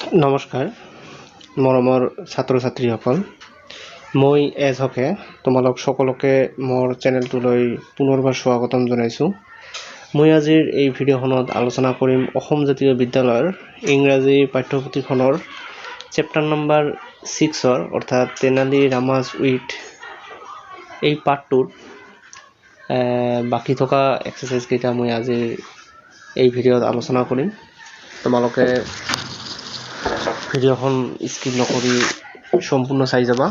নমস্কাৰ মৰমৰ ছাত্ৰ ছাত্ৰীসকল, মই এজ হকে তোমালোক সকলোকে মোৰ চেনেলটোলৈ পুনৰবাৰ স্বাগতম জনাইছোঁ। মই আজিৰ এই ভিডিঅ'খনত আলোচনা কৰিম অসম জাতীয় বিদ্যালয়ৰ ইংৰাজী পাঠ্যপুথিখনৰ চেপ্টাৰ নম্বৰ 6ৰ অৰ্থাৎ তেনালী ৰামাজ উইথ এই পাঠটোৰ বাকী থকা এক্সাৰচাইজকেইটা মই আজিৰ এই ভিডিঅ'ত আলোচনা কৰিম। তোমালোকে ভিডিঅ'খন স্কিপ নকৰি সম্পূৰ্ণ চাই যাবা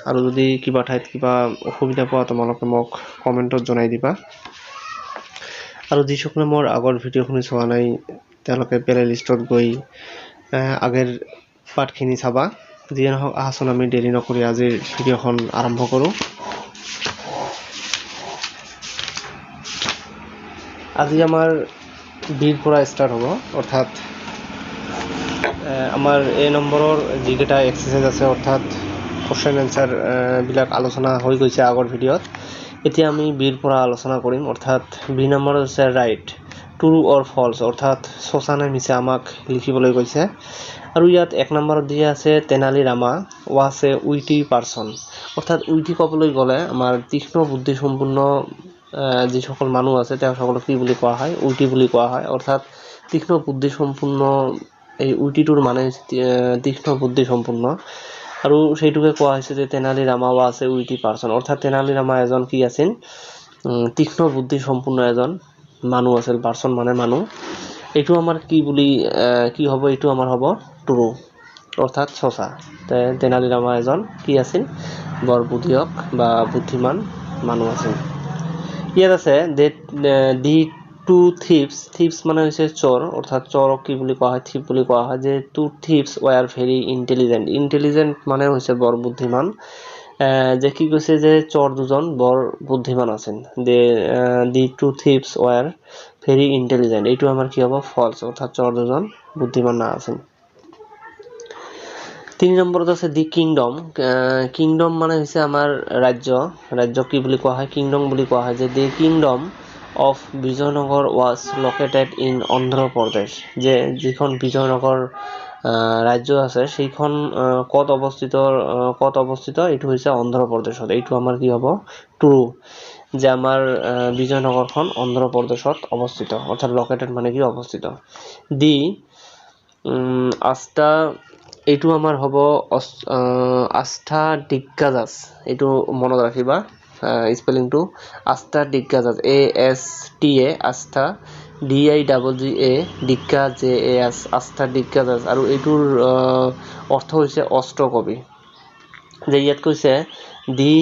আৰু যদি কিবা ঠাইত কিবা অসুবিধা পোৱা তোমালোকে মোক কমেণ্টত জনাই দিবা। আৰু যিসকলে মোৰ আগৰ ভিডিঅ'খিনি চোৱা নাই তেওঁলোকে প্লে লিষ্টত গৈ আগৰ পাঠখিনি চাবা। যিয়ে নহওক, আহাচোন আমি দেৰি নকৰি আজিৰ ভিডিঅ'খন আৰম্ভ কৰোঁ। আজি আমাৰ বিৰ পৰা ষ্টাৰ্ট হ'ব, অৰ্থাৎ আমাৰ এই নম্বৰৰ যিকেইটা এক্সাৰচাইজ আছে অৰ্থাৎ কুৱেশ্যন এনচাৰ বিলাক আলোচনা হৈ গৈছে আগৰ ভিডিঅ'ত। এতিয়া আমি বিৰ পৰা আলোচনা কৰিম, অৰ্থাৎ বি নম্বৰত আছে ৰাইট ট্ৰু অৰ ফলছ, অৰ্থাৎ সঁচা নে মিছা আমাক লিখিবলৈ কৈছে। আৰু ইয়াত এক নম্বৰত দিয়া আছে Tenali Rama was a witty person, অৰ্থাৎ উইটি ক'বলৈ গ'লে আমাৰ তীক্ষ্ণ বুদ্ধিসম্পন্ন যিসকল মানুহ আছে তেওঁসকলক কি বুলি কোৱা হয়, উইটি বুলি কোৱা হয়। অৰ্থাৎ তীক্ষ্ণ বুদ্ধিসম্পন্ন, এই উইটিটোৰ মানে হৈছে তীক্ষ্ণ বুদ্ধিসম্পন্ন। আৰু সেইটোকে কোৱা হৈছে যে Tenali Rama was a witty person, অৰ্থাৎ তেনালী ৰামা এজন কি আছিল, তীক্ষ্ণ বুদ্ধিসম্পন্ন এজন মানুহ আছিল। পাৰ্চন মানে মানুহ। এইটো আমাৰ কি বুলি কি হ'ব, এইটো আমাৰ হ'ব ট্ৰু, অৰ্থাৎ সঁচা। তেনালী ৰামা এজন কি আছিল, বৰ বুদ্ধিয়ক বা বুদ্ধিমান মানুহ আছিল। ইয়াত আছে দি টু থিপছ, থিপছ মানে হৈছে চোৰ, অৰ্থাৎ চোৰক কি বুলি কোৱা হয়, থিপ বুলি কোৱা হয়। যে two thieves were very intelligent, intelligent মানে হৈছে বৰ বুদ্ধিমান। যে কি কৈছে যে চোৰ দুজন বৰ বুদ্ধিমান আছিল, the two thieves were very intelligent, এইটো আমাৰ কি হ'ব, ফলছ, অৰ্থাৎ চোৰ দুজন বুদ্ধিমান না আছিল। তিনি নম্বৰত আছে দি কিংডম, কিংডম মানে হৈছে আমাৰ ৰাজ্য, ৰাজ্য কি বুলি কোৱা হয়, কিংডম বুলি কোৱা হয়। যে the kingdom of Vijayanagar was located in Andhra Pradesh, যে যিখন বিজয়নগৰ ৰাজ্য আছে সেইখন ক'ত অৱস্থিত, ক'ত অৱস্থিত, এইটো হৈছে অন্ধ্ৰপ্ৰদেশত। এইটো আমাৰ কি হ'ব, ট্ৰু, যে আমাৰ বিজয়নগৰখন অন্ধ্ৰপ্ৰদেশত অৱস্থিত, অৰ্থাৎ লোকেটেড মানে কি অৱস্থিত। দি আস্থা, এইটো আমাৰ হ'ব আস্থা দিগ্গাজাছ, এইটো মনত ৰাখিবা স্পেলিংটো, আস্থা দিগ্গাজাছ, এ S T A Astha, D I double G A দিগ্গা জে এ এছ, আস্থা দিগ্গাজাছ। আৰু এইটোৰ অৰ্থ হৈছে অষ্টকবি। যে ইয়াত কৈছে the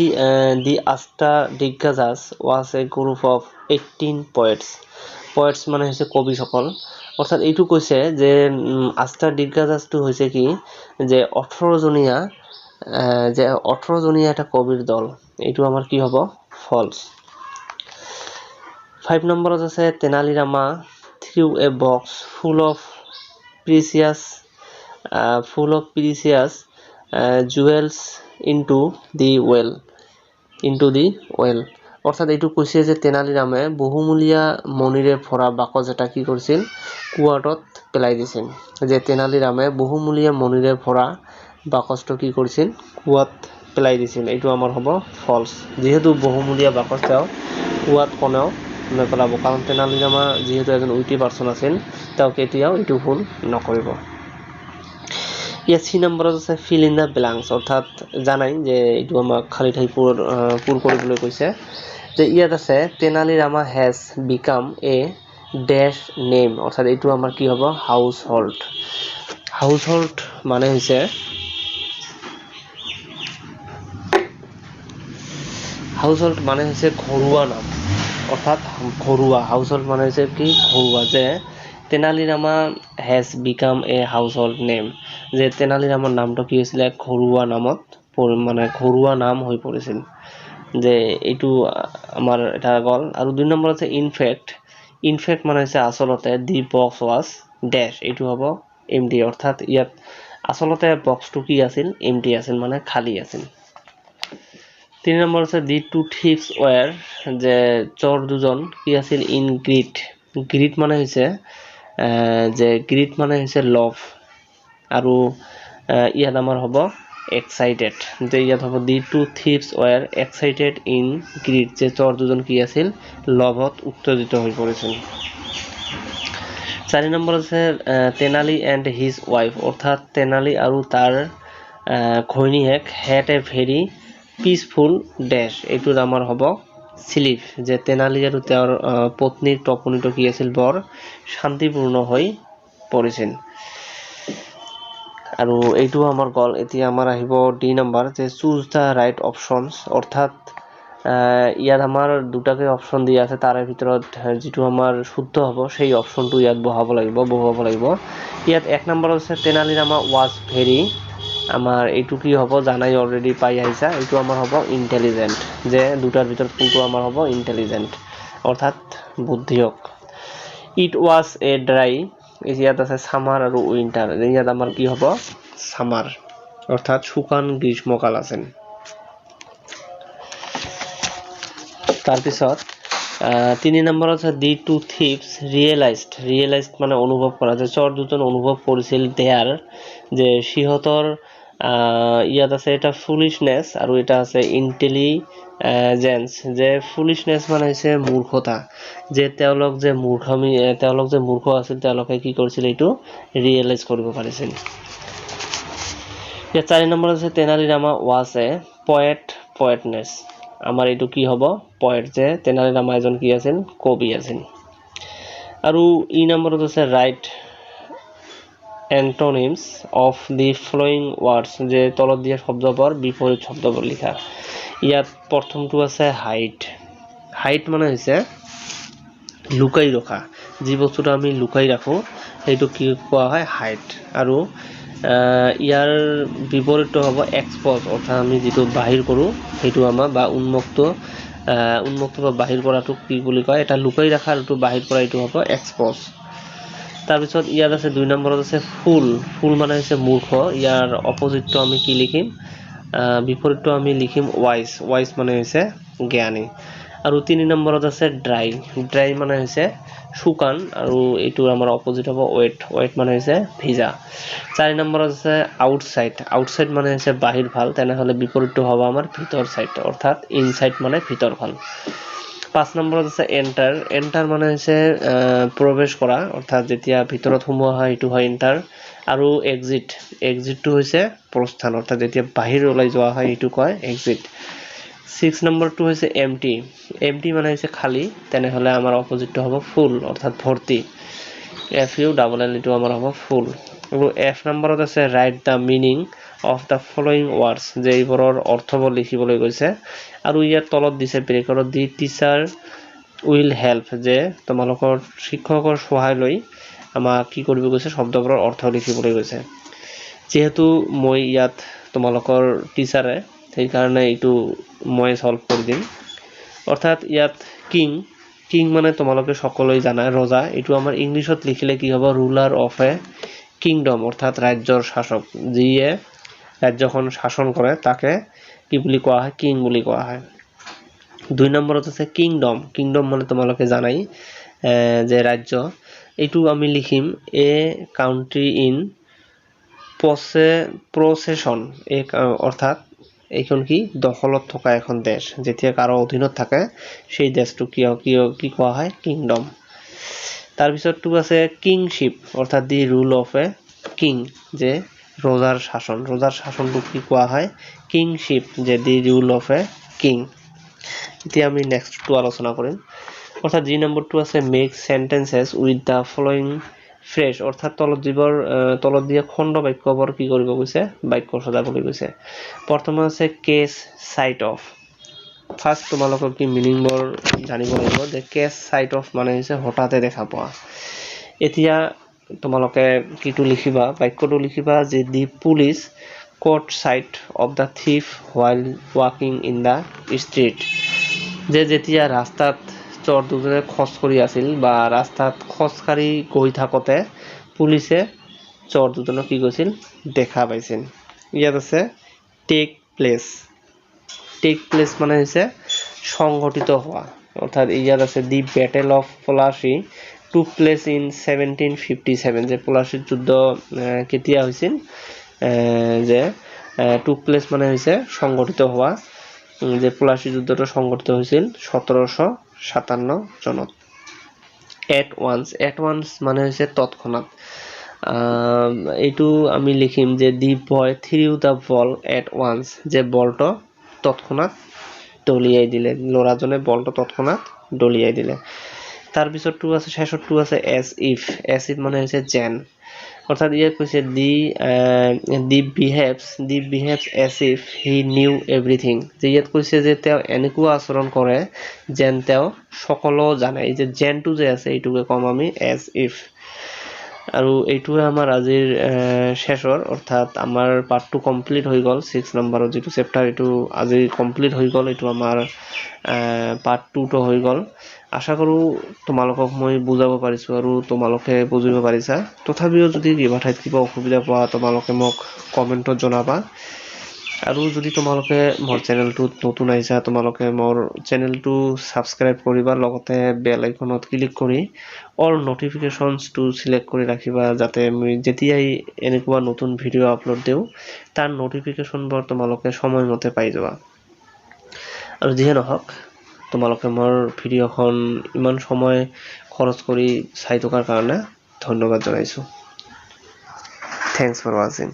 the Ashta Diggajas was a group of 18 poets, poets মানে হৈছে কবিসকল। অৰ্থাৎ এইটো কৈছে যে আস্থা দিগ্গাজাছটো হৈছে কি, যে 18জনীয়া, যে 18জনীয়া এটা কবিৰ দল। এইটো আমাৰ কি হ'ব, ফলছ। 5 নম্বৰত আছে Tenali Rama threw a box full of precious, full of precious jewels into the well, into the well. অৰ্থাৎ এইটো কৈছে যে তেনালী ৰামে বহুমূলীয়া মণিৰে ভৰা বাকচ এটা কি কৰিছিল, কুঁৱাটোত পেলাই দিছিল। যে তেনালী ৰামে বহুমূলীয়া মণিৰে ভৰা বাকচটো কি কৰিছিল, কুঁৱাত পেলাই দিছিল। এইটো আমাৰ হ'ব ফলছ, যিহেতু বহুমূলীয়া বাকচ তেওঁ কুঁৱাত কোনেও নেপেলাব, কাৰণ তেনালী ৰামা যিহেতু এজন উইটি পাৰ্চন আছিল, তেওঁ কেতিয়াও এইটো ভুল নকৰিব। ইয়াত চি নম্বৰত আছে ফিল ইন the blanks, অৰ্থাৎ জানাই যে এইটো আমাক খালী ঠাই পূৰ কৰিবলৈ কৈছে। যে ইয়াত আছে Tenali Rama has become a dash name, অৰ্থাৎ এইটো আমাৰ কি হ'ব, হাউচ হোল্ড। হাউচ হোল্ড মানে হৈছে, হাউচ হোল্ড মানে হৈছে ঘৰুৱা নাম, অৰ্থাৎ ঘৰুৱা। হাউচ হোল্ড মানে হৈছে কি, ঘৰুৱা। যে Tenali Rama has become a household name, যে তেনালী ৰামাৰ নামটো কি হৈছিলে, ঘৰুৱা নামত মানে ঘৰুৱা নাম হৈ পৰিছিল। যে এইটো আমাৰ এটা গ'ল। আৰু 2 নম্বৰ আছে ইনফেক্ট, ইনফেক্ট মানে হৈছে আচলতে, দি বক্স ৱাজ ডেছ, এইটো হ'ব এমটি, অৰ্থাৎ ইয়াত আচলতে বক্সটো কি আছিল, এমটি আছিল, মানে খালী আছিল। 3 নম্বৰ আছে দি টু থিপছ ৱেৰ, যে চোৰ দুজন কি আছিল, ইন গ্ৰীড, গ্ৰীড মানে হৈছে যে গ্ৰীড মানে হৈছে লোভ, আৰু ইয়াত আমাৰ হ'ব এক্সাইটেড, যে ইয়াত হ'ব the two thieves were excited in greed, যে চোৰ দুজন কি আছিল, লোভত উত্তেজিত হৈ পৰিছিল। চাৰি নম্বৰ আছে তেনালী এণ্ড his wife, অৰ্থাৎ তেনালী আৰু তাৰ ঘৈণীয়েক had a very peaceful dash, এইটোত আমাৰ হ'ব শ্লিপ, যে তেনালী আৰু তেওঁৰ পত্নীৰ টোপনিটো কি আছিল, বৰ শান্তিপূৰ্ণ হৈ পৰিছিল। আৰু এইটো আমাৰ গ'ল। এতিয়া আমাৰ আহিব ডি নাম্বাৰ, যে চুজ the right options, অৰ্থাৎ ইয়াত আমাৰ দুটাকে অপশ্যন দিয়া আছে, তাৰে ভিতৰত যিটো আমাৰ শুদ্ধ হ'ব সেই অপশ্যনটো ইয়াত বহুৱাব লাগিব। ইয়াত এক নম্বৰ আছে তেনালী ৰামা ৱাজ ভেৰি, আমাৰ এইটো কি হ'ব জানাই, অলৰেডি পাই আহিছা, এইটো আমাৰ হ'ব ইণ্টেলিজেণ্ট, যে দুটাৰ ভিতৰত কোনটো আমাৰ হ'ব ইণ্টেলিজেণ্ট, অৰ্থাৎ বুদ্ধিয়ক। It was a dry, ইয়াত আছে ছামাৰ আৰু উইণ্টাৰ, ইয়াত আমাৰ কি হ'ব ছামাৰ, অৰ্থাৎ শুকান গ্ৰীষ্মকাল আছিল। তাৰপিছত তিনি নম্বৰত আছে the two thieves realised, realised মানে অনুভৱ কৰা, যে চোৰ দুজন অনুভৱ কৰিছিল there, যে সিহঁতৰ ইয়াত আছে এটা ফুলিছনেছ আৰু এটা আছে ইণ্টেলিজেঞ্চ, যে ফুলিছনেছ মানে হৈছে মূৰ্খতা, যে তেওঁলোক যে মূৰ্খামি, তেওঁলোক যে মূৰ্খ আছিল, তেওঁলোকে কি কৰিছিল এইটো ৰিয়েলাইজ কৰিব পাৰিছিল। ইয়াত চাৰি নম্বৰ আছে Tenali Rama was a poet, poetess, আমাৰ এইটো কি হ'ব পয়েট, যে তেনালী ৰামা এজন কি আছিল, কবি আছিল। আৰু ই নম্বৰত আছে write antonyms of the following words, যে তলত দিয়া শব্দবোৰ বিপৰীত শব্দবোৰ লিখা। ইয়াত প্ৰথমটো আছে হাইট, হাইট মানে হৈছে লুকাই ৰখা, যি বস্তুটো আমি লুকাই ৰাখোঁ সেইটো কি কোৱা হয় হাইট। আৰু ইয়াৰ বিপৰীতটো হ'ব এক্সপ'জ, অৰ্থাৎ আমি যিটো বাহিৰ কৰোঁ সেইটো আমাৰ বা উন্মুক্ত, উন্মুক্ত বা বাহিৰ কৰাটোক কি বুলি কয়, এটা লুকাই ৰখা আৰু বাহিৰ কৰা এইটো হ'ব এক্সপ'জ। তাৰপিছত ইয়াত আছে দুই নম্বৰত আছে ফুল, ফুল মানে হৈছে মূৰ্খ, ইয়াৰ অপজিটটো আমি কি লিখিম, বিপৰীতটো আমি লিখিম ৱাইজ, ৱাইজ মানে হৈছে জ্ঞানী। আৰু তিনি নম্বৰত আছে ড্ৰাই, ড্ৰাই মানে হৈছে শুকান, আৰু এইটো আমাৰ অপজিট হ'ব ৱেট, ৱেট মানে হৈছে ভিজা। চাৰি নম্বৰত আছে আউটচাইড, আউটচাইড মানে হৈছে বাহিৰ ভাল, তেনেহ'লে বিপৰীতটো হ'ব আমাৰ ভিতৰ চাইড, অৰ্থাৎ ইনচাইড মানে ভিতৰ ভাল। পাঁচ নম্বৰত আছে এণ্টাৰ, এণ্টাৰ মানে হৈছে প্ৰৱেশ কৰা, অৰ্থাৎ যেতিয়া ভিতৰত সোমোৱা হয় সেইটো হয় এণ্টাৰ। আৰু এক্সিট, এক্সিটটো হৈছে প্ৰস্থান, অৰ্থাৎ যেতিয়া বাহিৰ ওলাই যোৱা হয় সেইটো কয় এক্সিট। ছিক্স নম্বৰটো হৈছে এমটি, এমটি মানে হৈছে খালী, তেনেহ'লে আমাৰ অপজিটটো হ'ব ফুল, অৰ্থাৎ ভৰ্তি, এফ ইউ ডাবল এল, এইটো আমাৰ হ'ব ফুল। আৰু এফ নম্বৰত আছে write the meaning of the following words, যে এইবোৰৰ অৰ্থবোৰ লিখিবলৈ গৈছে। আৰু ইয়াৰ তলত দিছে ব্ৰেকৰত দি টিচাৰ will help, যে তোমালোকৰ শিক্ষকৰ সহায় লৈ আমাক কি কৰিব গৈছে, শব্দবোৰৰ অৰ্থ লিখিবলৈ গৈছে। যিহেতু মই ইয়াত তোমালোকৰ টিচাৰে, সেইকাৰণে এইটো মই চল্ভ কৰি দিম। অৰ্থাৎ ইয়াত কিং, কিং মানে তোমালোকে সকলোৱে জানা ৰজা, এইটো আমাৰ ইংলিছত লিখিলে কি হ'ব, ৰুলাৰ অফ এ কিংডম, অৰ্থাৎ ৰাজ্যৰ শাসক, যিয়ে ৰাজ্যখন শাসন কৰে তাকে কি বুলি কোৱা হয়, কিং বুলি কোৱা হয়। দুই নম্বৰত আছে কিংডম, কিংডম মানে তোমালোকে জানাই যে ৰাজ্য, এইটো আমি লিখিম এ কাউন্ট্ৰি ইন প্ৰচেছন, এই অৰ্থাৎ এইখন কি দখলত থকা এখন দেশ, যেতিয়া কাৰো অধীনত থাকে সেই দেশটো কি কি কি কোৱা হয়, কিংডম। তাৰপিছতটো আছে কিংশ্বিপ, অৰ্থাৎ the rule of a king, যে ৰজাৰ শাসন, ৰজাৰ শাসনটো কি কোৱা হয়, কিংশ্বিপ, যে the rule of a king. এতিয়া আমি নেক্সটটো আলোচনা কৰিম, অৰ্থাৎ যি নম্বৰটো আছে make sentences with the following phrase, অৰ্থাৎ তলত যিবোৰ তলত দিয়া খণ্ড বাক্যবোৰ কি কৰিব গৈছে, বাক্য সজাবলৈ গৈছে। প্ৰথমে আছে কেচ চাইট অফ, ফাৰ্ষ্ট তোমালোকৰ কি মিনিংবোৰ জানিব লাগিব, যে কেচ চাইট অফ মানে হৈছে হঠাতে দেখা পোৱা। এতিয়া তোমালোকে কিটো লিখিবা, বাক্যটো লিখিবা যে the police caught sight of the thief while walking in the street, যে যেতিয়া ৰাস্তাত চোৰ দুজনে খোজ কৰি আছিল বা ৰাস্তাত খোজকাঢ়ি গৈ থাকোঁতে পুলিচে চোৰ দুজনক কি কৰিছিল, দেখা পাইছিল। ইয়াত আছে টেক প্লেচ, টেক প্লেচ মানে হৈছে সংঘটিত হোৱা, অৰ্থাৎ ইয়াত আছে the battle of Plassey Took place in 1757, যে পলাশীৰ যুদ্ধ কেতিয়া হৈছিল, যে টুক প্লেচ মানে হৈছে সংগঠিত হোৱা, যে পলাশী যুদ্ধটো সংগঠিত হৈছিল 1757 চনত। এট ওৱান্স, এট ওৱান্স মানে হৈছে তৎক্ষণাত। এইটো আমি লিখিম যে the boy threw the ball at once, যে বলটো তৎক্ষণাত দলিয়াই দিলে, ল'ৰাজনে বলটো তৎক্ষণাত দলিয়াই দিলে। তাৰপিছতটো আছে, শেষৰটো আছে এজ if. As if মানে হৈছে যেন, অৰ্থাৎ ইয়াত কৈছে the behaves as if he knew everything, যে ইয়াত কৈছে যে তেওঁ এনেকুৱা আচৰণ কৰে যেন তেওঁ সকলো জানে। এই যে যেনটো যে আছে এইটোকে ক'ম আমি এজ if. আৰু এইটোৱে আমাৰ আজিৰ শেষৰ, অৰ্থাৎ আমাৰ পাৰ্টটো কমপ্লিট হৈ গ'ল। 6 নম্বৰৰ যিটো চেপ্টাৰ এইটো আজি কমপ্লিট হৈ গ'ল, এইটো আমাৰ পাৰ্ট 2টো হৈ গ'ল। আশা কৰোঁ তোমালোকক মই বুজাব পাৰিছোঁ আৰু তোমালোকে বুজিব পাৰিছা। তথাপিও যদি কিবা ঠাইত কিবা অসুবিধা পোৱা তোমালোকে মোক কমেণ্টত জনাবা। আৰু যদি তোমালোকে মোৰ চেনেলটোত নতুন আহিছা তোমালোকে মোৰ চেনেলটো ছাবস্ক্ৰাইব কৰিবা, লগতে বেল আইকনত ক্লিক কৰি অল নটিফিকেশ্যনছটো চিলেক্ট কৰি ৰাখিবা, যাতে মই যেতিয়াই এনেকুৱা নতুন ভিডিঅ' আপলোড দিওঁ তাৰ নটিফিকেশ্যনবোৰ তোমালোকে সময়মতে পাই যোৱা। আৰু যিয়ে নহওক, তোমালোকে মোৰ ভিডিঅ'খন ইমান সময় খৰচ কৰি চাই থকাৰ কাৰণে ধন্যবাদ জনাইছোঁ। Thanks for watching.